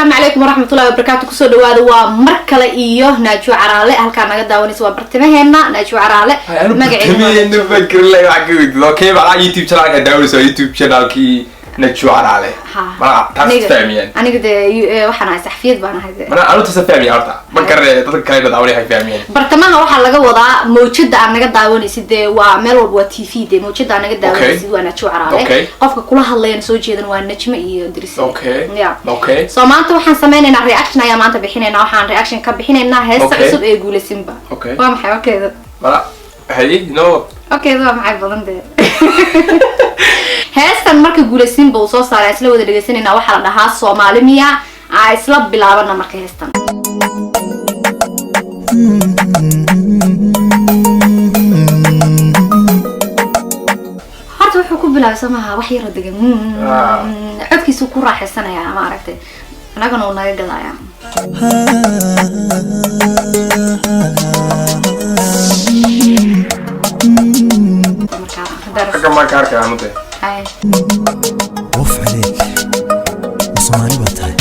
Asalaamu calaykum waraxmatullahi wabarakaatu. Kusoo dhawaada waa mar kale iyo Naajo Caraale. Halkaa naga daawanaysa waa bartamaheena Naajo Caraale. Magaceena fakirlay wax ka weydiid. Okay, macnaha YouTube channelka daawanaysa waa YouTube channelkii Najwa Caraale. Mana taas fahmiyeen? Aniga dee waxaan ahay saxfiyad baan ahay dee. Mana anu tasa fahmiya horta. Ma garanaya dadka kale daawanaya waxay fahmiyeen. Bartamaha waxaa laga wadaa mawjada aad naga daawanaysid, dee waa meel walba waa TV, dee mawjada aad naga daawanaysid waa Najwa Caraale. Qofka kula hadlayana soo jeedan waa Najme iyo Diris. Ya. So maanta waxaan sameynaynaa reaction ayaa maanta bixinaynaa. Waxaan reaction ka bixinaynaa heesta cusub ee Guulaysinba. Waa maxay okeeda? Mana haye no. Okeeda waa maxay badan dee. Heestan marka Guulaysinba uu soo saaray isla wada dhegeysanayna. Waxaa la dhahaa Soomaali miya. Aa isla bilaabana marka heestan. Horta wuxuu ku bilaabay soo maaha wax yaroo degan. Codkiisuu ku raaxaysanayaa, ma aragtay, annagana uu naga gadayaa. Marka Xagga maan ka arkayaa mudde. Hay. Waf عليك Soomaali baa tahay,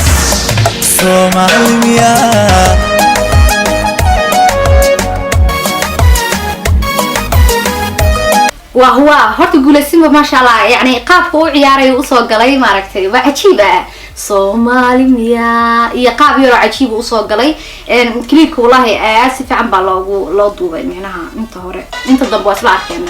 Soomaali miyaa? Waa huwa horta Guulaysinba, maasha Allah, yani qaabka u ciyaaray usoo galay, maaragtay, waa cajiib ah. Soomaali miya iyo qaab yaroo cajiib usoo galay. Clipka wallahi aad si fiican baa loogu loo duubay, micnaha inta hore inta dambe waa isla arkeen.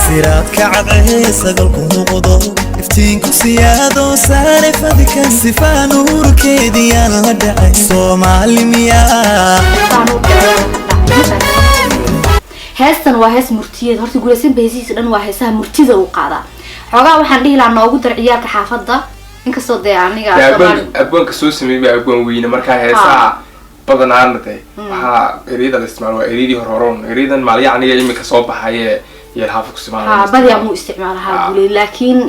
Siraadka cadcee sagalku muuqdo, iftiinku siyaado saare fadka sifaa nuurkeediyaan la dhacay, Soomaali miyaa? Heestan waa hees murtiyeed. Horta Guulaysinba heesihiisa dhan waa heesaha murtida uu qaadaa. Xoogaa waxaan dhihi lahaa noogu dar ciyaalka xaafadda, inkastoo dee aniga Abwaan abwaanka soo sameeyay baa abwaan weyne. Markaa heesaha badanaana dee waxaa ereyada la isticmaalo waa ereyadii hore horon, ereyadan maalyacniga imika soo baxaye iyo xaafad ku Ha, badiyaa muu isticmaala ha Guuley, laakiin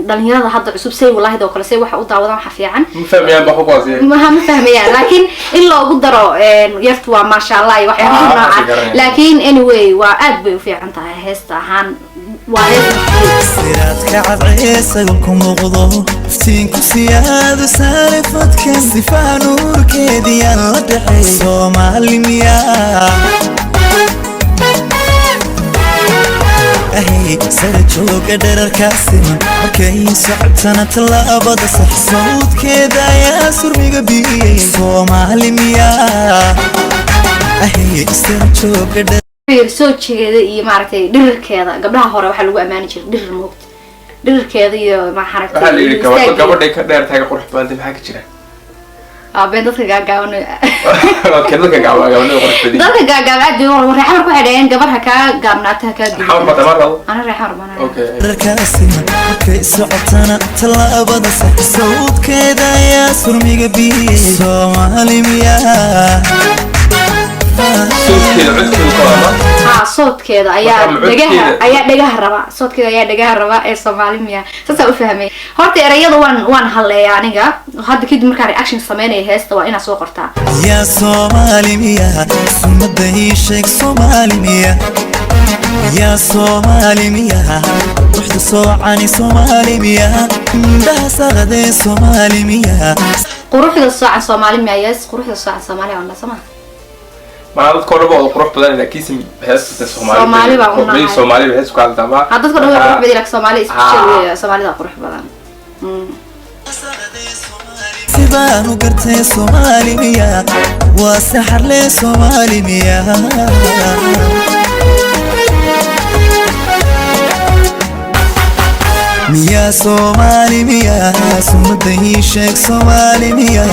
dhalinyarada hadda cusub say wallahi oo kale say waxa u daawadaan waxa fiican. Ma fahmayaan ba kuwaas. Maha, ma fahmayaan, laakiin in loogu daro yartu waa maasha Allah iyo waxyaalaha waxaas noocan. garanayaan. Laakiin anyway waa aad bay u fiican tahay heesta ahaan, waa hees murtiyeed. Siraadka cadcee sagalku muuqdo, iftiinku siyaado saare fadka sifaa nuurkeediyaan la dhacay, Soomaali miyaa? Ahay sara jooga dherarkaa siman, markay socotana tallaabada sax, sawdkeeda ayaa surmiga biyey, Soomaali miyaa? Ahay sara jooga dher Yar soo jeeda iyo maaragtay dhirirkeeda. Gabdhaha hore waxaa lagu amaani jiray dhirir, moogta, dhirirkeeda iyo maaragtay Waxaa la yidhi gabadha istaaggeeda. Gabadhay ka dheer tahay qurux badantay, maxaa ka jira? Been, dadka gaagaaban. Okay, dadka gaabnida qurux badan. Dadka gaagaaban aad bay u reexamar waxay dhaheen gabar ha kaa gaabnaata ha kaa Xamar baa tamar rabo. Ana reexamar baan. Dharkaa siman, markay socotana tallaabada sax, sawdkeeda ayaa surmiga biyey, Soomaali miyaa? Sawdkeeda, codkeeda ka wada. Ha, soodkeeda ayaa Marka ma dhagaha codkeeda? Ayaa dhagaha raba, soodkeeda ayaa dhagaha raba ee Soomaali miya, saasaa u fahmay. Horta erayada waan halleeya aniga. Hadda kadib markaan reaction sameynaya heesta waa inaa soo qortaa. Yaa Soomaali miyaa? Sunnada ii sheeg, Soomaali miya? Yaa Soomaali miya? Ruuxda soocani Soomaali miya? Indhaha saqadee Soomaali miya? Quruxda soocan Soomaali miya? Yes, quruxda soocan Soomaali waan soo. Maana dadka oo dhan waa qurux badan, laakiinse heesta Soomaali. Soomaali baan u nahay. Soomaali bay hees ku hadlataa ma. Ha, dadka dhan waa qurux badan, laakiin Soomaali special weeye, Soomaalida qurux badan. Sibaan u gartay, Soomaali miya? Waa saxarle, Soomaali miya? Miyaa Soomaali miya? Sunnada ii sheeg, Soomaali miya?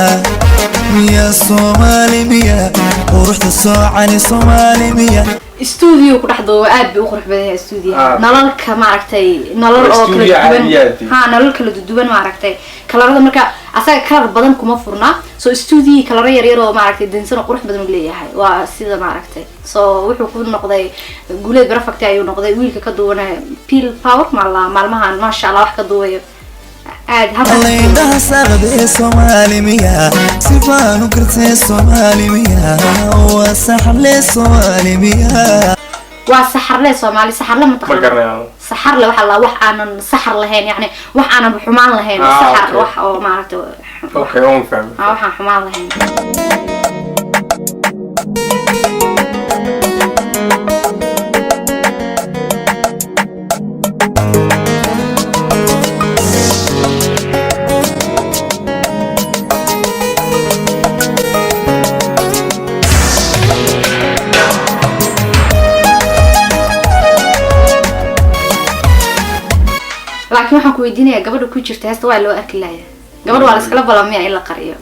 Miyaa Soomaali miya? Quruxda soocani Soomaali miya? Studio ku dhex duuba, aad bay u qurux badan yahay studio. Nalalka maaragtay, nalal Waa oo kala studio duwan. Caadi aad. Ha, nalal kala duwan maaragtay, kalarada marka asaga kalar badan kuma furna, so studio kalaro yar yar oo maaragtay dansan oo qurux badan uu leeyahay. Waa sida maaragtay, so wuxuu ku noqday Guuleed Perfect ayuu noqday wiilka ka duwanaya Pil Power maala maalmahan, maasha Allah, wax ka duwayo. Aad halkaas. Alla indhaha saaqdee Soomaali miyaa, sifaanu kartee Soomaali miyaa, waa saxarle Soomaali miyaa. Waa saxarle Soomaali, saxarle ma Ma taqaana? garanayo. Saxarle waxaa la wax aanan saxar lahayn, yani wax aanan xumaan lahayn. Ah, saxar okay. Wax oo maaragtay. Okay, waan fahmay. Ah, waxaan xumaan lahayn. Laakiin waxaan ku weydiinayaa, gabadha ku jirta heesta waa loo arki laaya? Gabadha waa la iskala balamiya in la qariyo.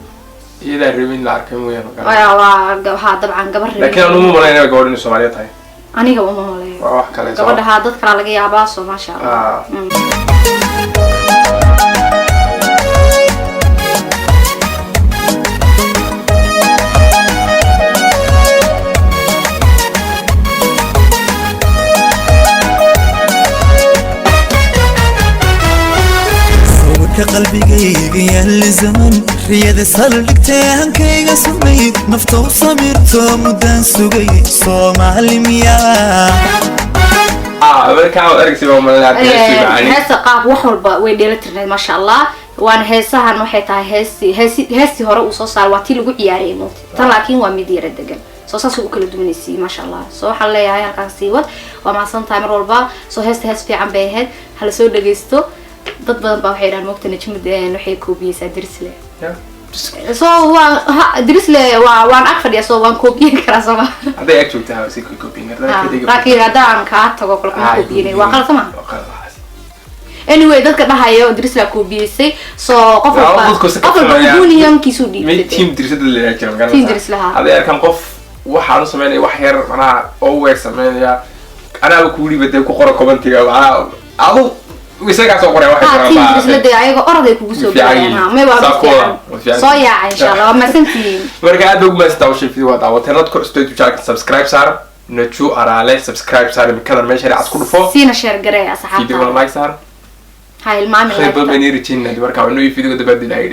Iyadaa rabin in la arkay mooyaane, ma garanayo. Waa haa, dabcan gabar rabin. Laakiin anu ma malaynaya gabadh inay Soomaaliya tahay. Aniga uma maleeyo. Waa wax kale soo. Gabadha haa, dad kalaa laga yaabaa, soo maasha Allah. Ah. Sawirka qalbigayga yaali zaman riyada saldhigtay hankayga sumayd nafta u samirto muddaan sugay Soomaali miyaa. Ah, markaa waad aragtay baa malaynaya macaani. Heesta qaab wax walba way dheelitirnayd, maasha Allah. Waana heesahan waxay tahay heestii hore uu soo saaray waa tii lagu ciyaarayay multi tan, laakiin waa mid yara degan, soo saas u kala duwanaysay, maasha Allah. Soo waxaan leeyahay halkaas sii wad, waa mahadsan tahay mar walba. Soo heesta hees fiican bay ahayd, hala soo dhagaysto. Dad badan baa waxay dhahaan moogta Najmad waxay koobiyeysaa Dirisle. So waa Dirisle waa waan ag fadhiya, so waan koobiyen karaa, soo ma? Hadday ag joogtaa ha si koobiyin kartaa. Laakiin haddaan kaa tago kale kuma koobiyenay, waa qalad, soo ma? Waa qalad waxaas. Anyway, dadka dhahayo Dirisla koobiyeysay, so qof Waa, walba dadku si qof walba kaftamayaa. opinionkiisu Mid dhiibtay. team dirisada la yidhaha jira, ma Team garanaysaa? Dirislaha. Hadday arkaan qof waxaan u sameynaya wax yar macnaha oo weeg sameynaya, anaaba kuuliba dee ku qora commentiga, macnaha adu isagaa soo qoraya waxay Ha, jiraan team baa- Dirisla dee ayaga orod ay kugu soo Fiican gaarayaan. yihiin. Ha, may waa mid Saa kuwa, fiican. waa fiican. Soo yaaca insha Allah, waa mahadsantihiin. Marka aad ugu mahadsantaa hawsha video waa daawateen. Dad ku cusub YouTube channelka subscribe saar, Naju Araale subscribe saar, imikadan meesha cad ku dhufo. Siina share garee Videogana asxaabta. like saar. Ha hilmaamin Khayr badan like-ta. baan ii rajaynaa marka inuu video dabaad ilaahay.